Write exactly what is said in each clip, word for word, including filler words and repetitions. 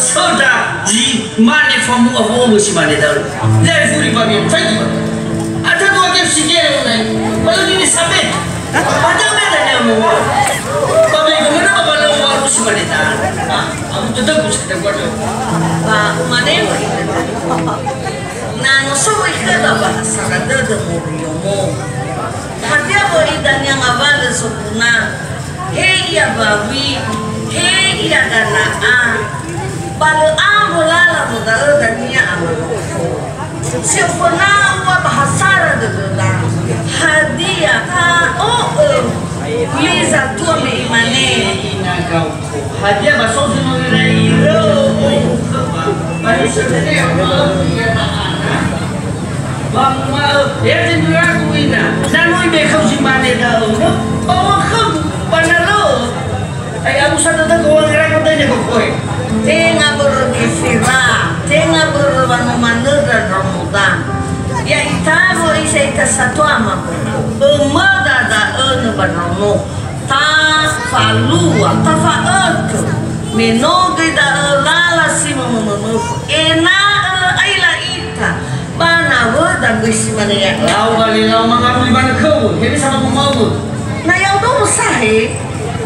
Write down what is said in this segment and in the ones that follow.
Soda zi mane famu'a wo'o si mane da'ö. Lai furi ba mia faigi ba. Ata dua dia si gere nai. Balu ni sabe. Pada beda dia mau. Ba mai gimana ba balu wa si mane da'ö. Ah, aku tetap bisa kita buat. Ba umane mo. Na no so wai khöda ba hasara dödö moriomo. Hadia wöi dania ngawalö zoguna. He ia bawi, he ia gana'a, ba lö ambö lala mo da'ö dania ama nofo. Si oföna ua ba hasara dödöda. Hadia ta'o'ö li zatua me imane. Hadia ba so zi no ira-ira, ba ni sebetulnya, Wanguma'ö, "He zindruagu ina, na no ibekhöu zi mane da'ö, no? Ba u'akhögu, ba na lö. Ai abu sa dödögu wangeragö döi ne gokoe." Tenga börö gefera, tenga börö wanumanöda ndraonoda. Ya'ita wöi sa ita satua ama börö. Ömöda da'ö nö ba ndraono. Tafalua, tafa'ötö. Me no göi da'ö lala si mömömömöfö. Ena'ö aila ita. Ba nawöda göi si mane ya'ia. Lau ba le lau mangawuli manö khöu, hewisa ba mumau'ö. Na ya'odo musahe,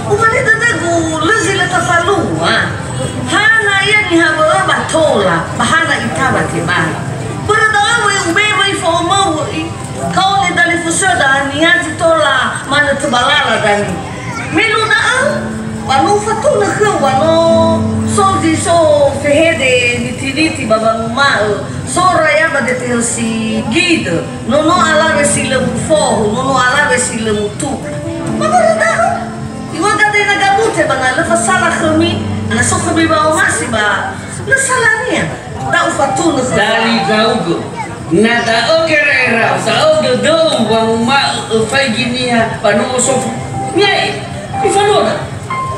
umane dödögu lö zi lö tafalua. Hana ia niha bö'ö ba tola, ba hana ita ba tebai. Börö da'ö wöi ube wöi fa'omau'ö i. Kaoni dalifusöda niha zi tola manö töbalala dani. Me luo da'ö, ba no ufatunö khöu wa no so zi so fehede nitiniti ba wanguma'ö, so raya ba detehö si gidö, nono alawe si lö mufohu, nono alawe si lö mutuku. Ba börö da'ö, iŵa'ö gade na gabute ba na lö fasala khömi, na so khömi wa'omasi ba lö salania. Da ufatunö khöu. Dali ndra'ugö. Na da'ö gera'era, da'ö dödöu wanguma'ö öfaigi niha ba no osofu. Mi'ae, mifaluo da.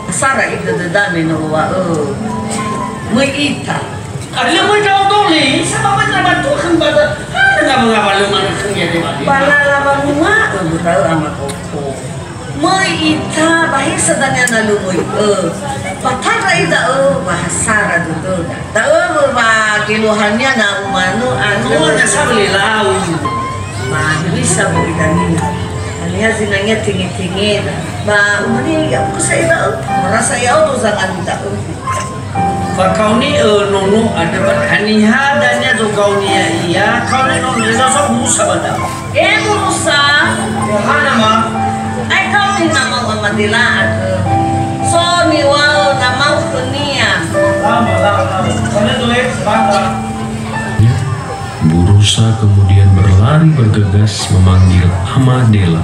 Sara i dödöda me no wa'ö. Möi ita. Alö möi ndra'odo le, sabab ba ndra'o ba tukhö ba da. Hana ngawangawalö manö khönia de ba. Ba lala wanguma'ö da'ö ama koko. Möi ita ba hesa dania na lö möi'ö. Ba tandra'i da'ö wa hasara dödöda. Da'ö wa geluahania na umanö anö. Umanö saböli lau. Ba hewisa wöi dania. Haniha zinangea tenge-tengeda. Ba umane ya'ugö sa'ae da'ö. Merasa ya'odo zangandrö da'ö. Fakaoni'ö nono andrö ba haniha dania zogaoni ya'ia, kaoni nono leza so busa ba da'ö. E burusa. Yohana ma. Ai kaoni namau Ama Dela andrö. So niŵa'ö namau khönia. Lama, lama, lama. Sana dulu ya, sebentar. Burusa kemudian berlari bergegas memanggil Ama Dela,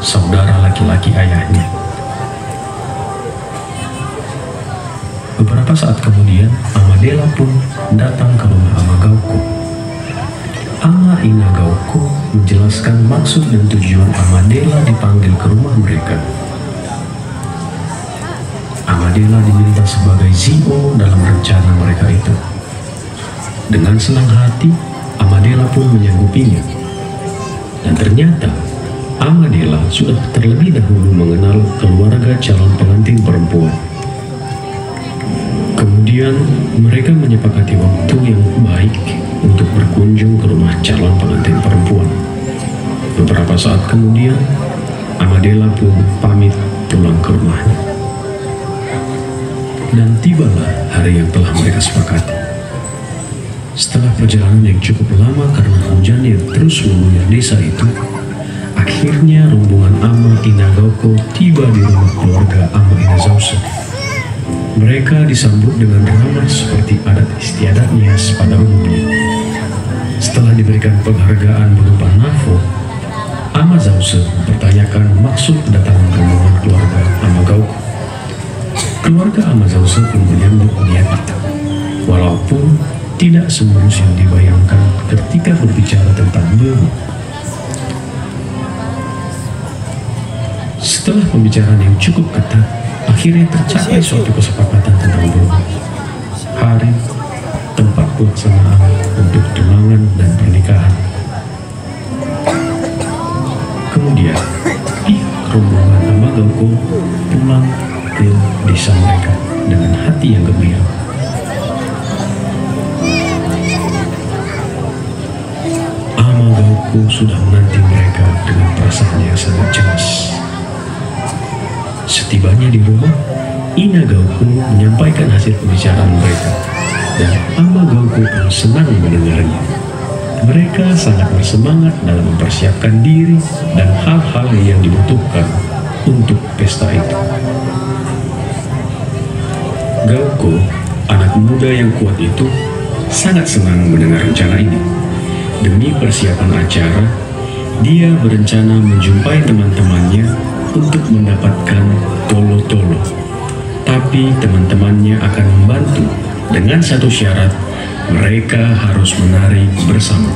saudara laki-laki ayahnya. Beberapa saat kemudian, Ama Dela pun datang ke rumah Ama Gauko. Ama Ina Gauko menjelaskan maksud dan tujuan Ama Dela dipanggil ke rumah mereka. Ama Dela diminta sebagai Z O dalam rencana mereka itu. Dengan senang hati, Ama Dela pun menyanggupinya. Dan ternyata, Ama Dela sudah terlebih dahulu mengenal keluarga calon pengantin perempuan. Kemudian, mereka menyepakati waktu yang baik untuk berkunjung ke rumah calon pengantin perempuan. Beberapa saat kemudian, Ama Dela pun pamit pulang ke rumahnya. Dan tibalah hari yang telah mereka sepakati. Setelah perjalanan yang cukup lama karena hujan yang terus mengguyur desa itu, akhirnya rombongan Ama Ina Gauko tiba di rumah keluarga Ama Ina Zause. Mereka disambut dengan ramah seperti adat istiadat Nias pada umumnya. Setelah diberikan penghargaan berupa nafo, Ama Zause mempertanyakan maksud kedatangan rombongan keluarga Ama Gauko. Keluarga Ama Zause pun menyambut niat itu, walaupun tidak semulus yang dibayangkan ketika berbicara tentang böli. Setelah pembicaraan yang cukup ketat, akhirnya tercapai suatu kesepakatan tentang böli, hari, tempat pelaksanaan untuk tunangan dan pernikahan. Kemudian, pihak rombongan Ama Gauko pulang ke desa mereka dengan hati yang gembira. Sudah menanti mereka dengan perasaan yang sangat cemas. Setibanya di rumah, Ina Gauko menyampaikan hasil pembicaraan mereka, dan Ama Gauko pun senang mendengarnya. Mereka sangat bersemangat dalam mempersiapkan diri dan hal-hal yang dibutuhkan untuk pesta itu. Gauko, anak muda yang kuat itu, sangat senang mendengar rencana ini. Demi persiapan acara, dia berencana menjumpai teman-temannya untuk mendapatkan tolo-tolo. Tapi teman-temannya akan membantu dengan satu syarat, mereka harus menari bersama.